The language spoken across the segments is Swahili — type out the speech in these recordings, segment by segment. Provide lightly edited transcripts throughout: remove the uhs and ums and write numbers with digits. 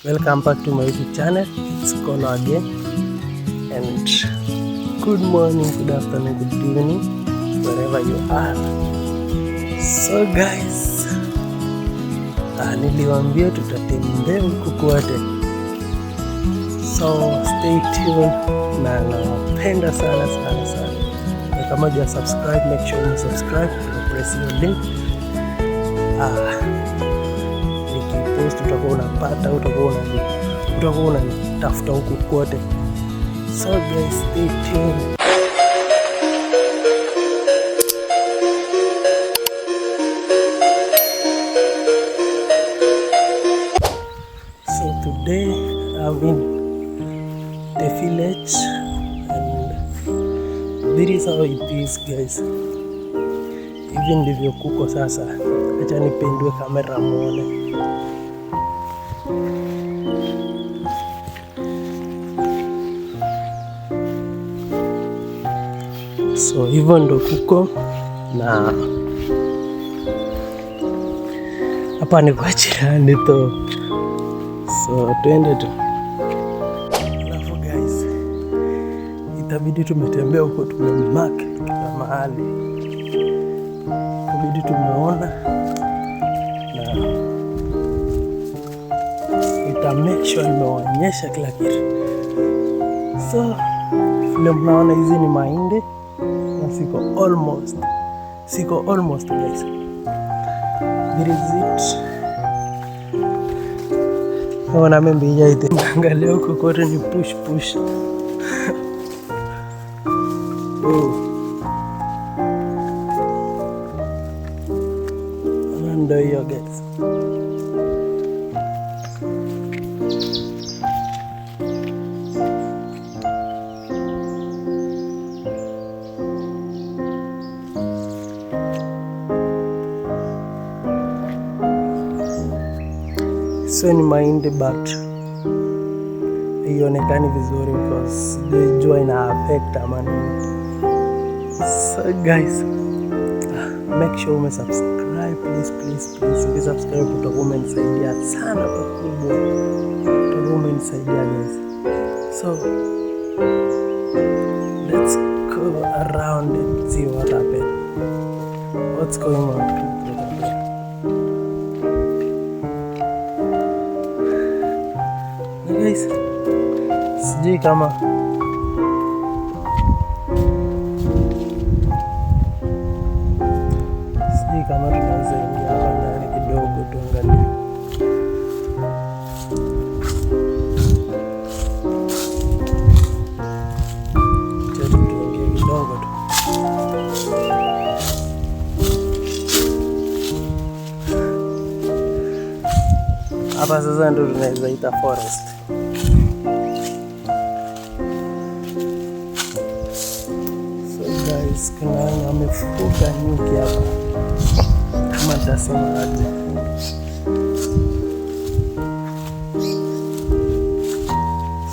Welcome back to my YouTube channel. It's Kono again. And good morning, good afternoon, good evening, wherever you are. So guys, niliwaambia tutatembea huku kote. So stay tuned na nawapenda sana sana sana. Na kama huja subscribe, make sure you subscribe na press hiyo link. Nikipost utakuwa unapata, utakuwa unanitafuta huku kote. So guys, stay tuned. So today I'm in the village and this is how it is, guys. Hivi ndivyo kuko sasa. Acha nipindue kamera muone. So hivyo ndo kuko, na hapa ni kwa jirani tu. So twende tu. Alafu guys, itabidi tumetembea huko, tumemark kila mahali, itabidi tumeona na ita make sure nimeonyesha kila kitu. So vile mnaona, hizi ni mahindi na siko almost, guys. This is it. Ona mimi ite. Angalia huko kote ni push push. Oh. Ona, ndo hiyo, guys. So ni mahindi but haionekani vizuri because sijui jua ina affect ama nini. So guys, make sure ume subscribe, please, please, please. Ukisubscribe utakuwa umenisaidia sana pakubwa, utakuwa umenisaidia, guys. So let's go around and see what happened, what's going on. What happened? Na guys, sijui kama tunaweza ingia hapa ndani kidogo tuangalie. Acha tu tuingie kidogo tu. Hapa sasa ndo tunaweza ita forest. So guys, kuna wenye wamefuga nyuki hapa, kama nitasema aje.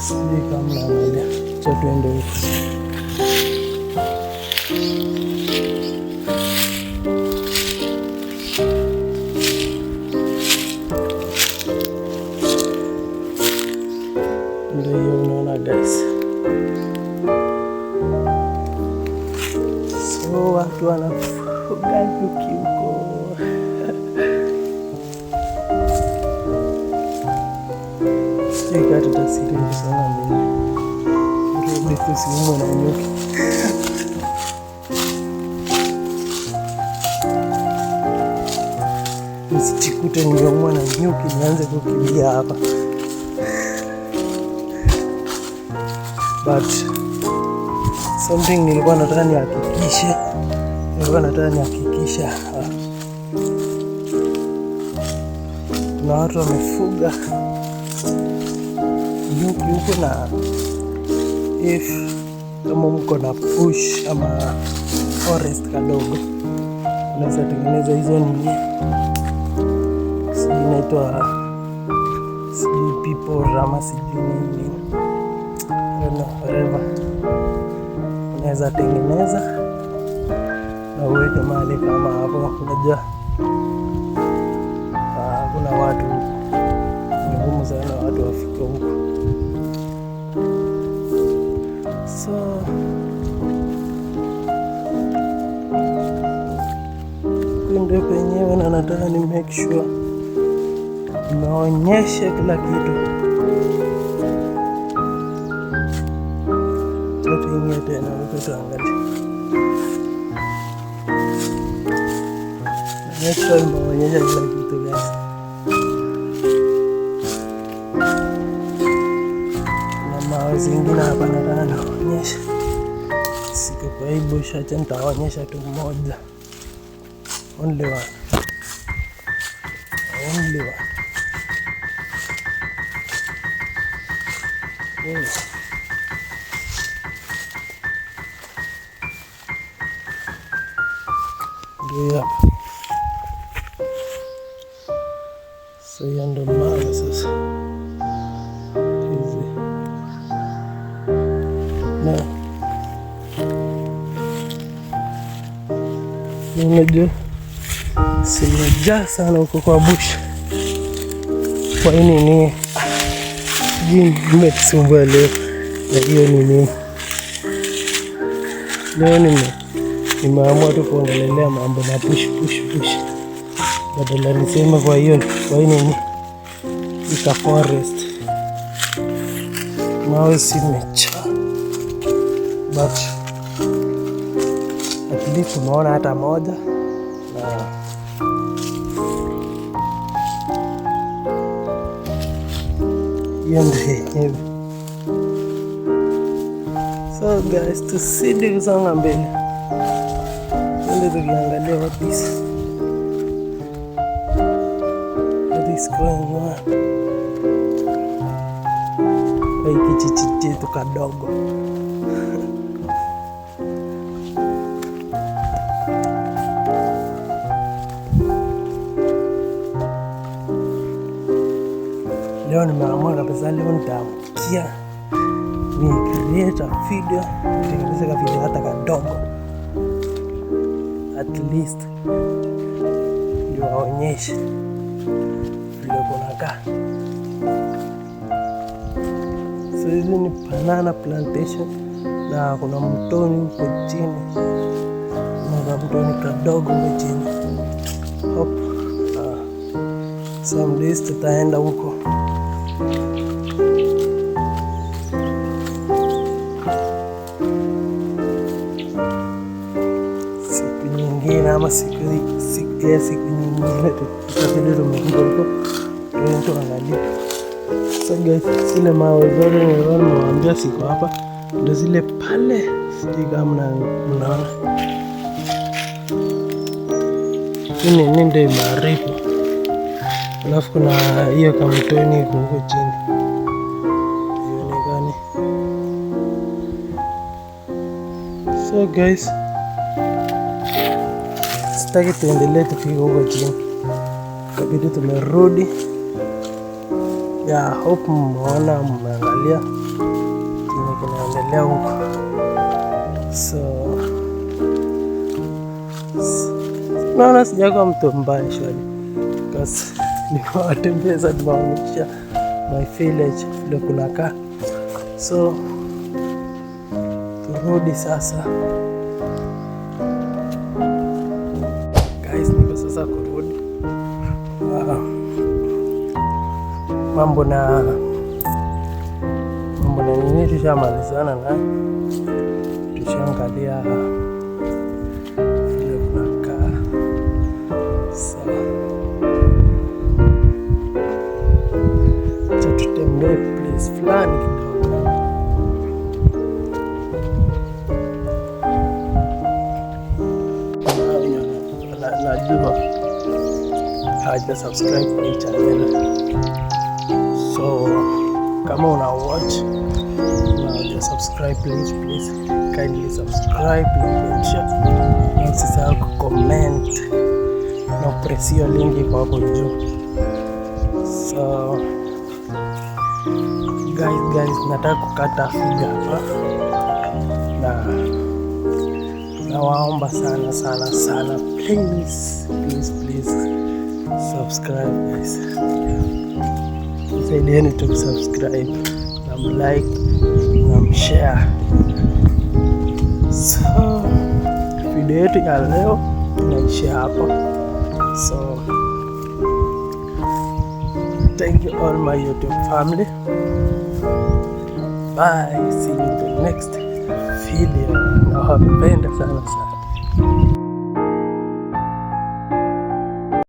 Sijui kama mnaangalia. Acha tuende huko. Ndio hiyo unaona, guys. So watu wanafuga nyuki huko. Sijui kama tutasiri kusonga mbele. Rudi tusiumwe na nyuki. Nisijikute nimeumwa na nyuki nianze kukimbia hapa. But something nilikuwa nataka nihakikishe, kuna watu wamefuga nyuki huko, na if kama mko na bush ama forest kadogo, unaweza tengeneza hizo nini, sijui inaitwa, sijui people ama sijui nini, I don't know, whatever. Unaweza tengeneza na uweke mahali kama hapo. Unajua kuna watu, ni ngumu sana watu wafike huko. So ndio penyewe, na nataka ni make sure naonyesha kila kitu. Tuingie tena huko tuangalie. Make sure nimeonyesha kila kitu guys. Na mawe zingine hapa nataka nionyeshe. Siko kwa hii bush, acha nitaonyesha tu moja. Only one. Only one. Oh. Ndio hapa. So hiyo ndo mawe sasa. Hizi. Na unajua simejaa sana huko kwa bush. Kwa hii nini sijui nimetusumbua leo na hiyo nini. Leo nimeamua tu kuongelelea mambo na push push push, badala niseme kwa hiyo kwa hii nini ika forest mawe simejaa, but at least umeona hata moja na hiyo ndio yenyewe. So guys, tusidi kusonga mbele, twende tukiangalia what is going on kwa hiki kijiji chetu kadogo. Leo nimeamua kabisa, leo nitaamkia ni create a video, nitengeneze ka video hata kadogo, at least niwaonyeshe vile kunakaa. So hizi ni banana plantation na kuna mtoni huko chini, kuna mtoni kadogo huko chini. Hope some days tutaenda huko. Siku nyingine ama siku nyingine tutasafiri tumefika huko tuende tuangalie. So guys, zile mawe zote nilikuwa nimewaambia siko hapa, ndio zile pale, sijui kama mnaona. Hii ni ndio imeharibu. Alafu kuna hiyo kamtoni iko huko chini. Haionekani. So guys, sitaki tuendelee tufike huko chini, kabidi tumerudi. Yeah, hope mmeona, mmeangalia chenye kinaendelea huko. So naona sijakuwa mtu mbaya surely, because nimewatembeza, nimewaonyesha my village vile kunakaa. So turudi sasa guys, niko sasa kurudi. Mambo na nini tushamalizana naye, tushaangalia vile kunakaa. So acha tutembee place fulani kidogo. Najua haja subscribe kwa hii channel, so kama una watch na haja subscribe, please please kindly subscribe, like and share, na usisahau kucomment na press hiyo link iko hapo juu. So guys, nataka kukata video hapa na nawaomba sana sana sana, please please please subscribe guys. Nisaidieni tu kusubscribe na mlike na mshare. So video yetu ya leo inaishia hapo. So thank you all my YouTube family. Bye. See you in the next video. Nawapenda sana sana.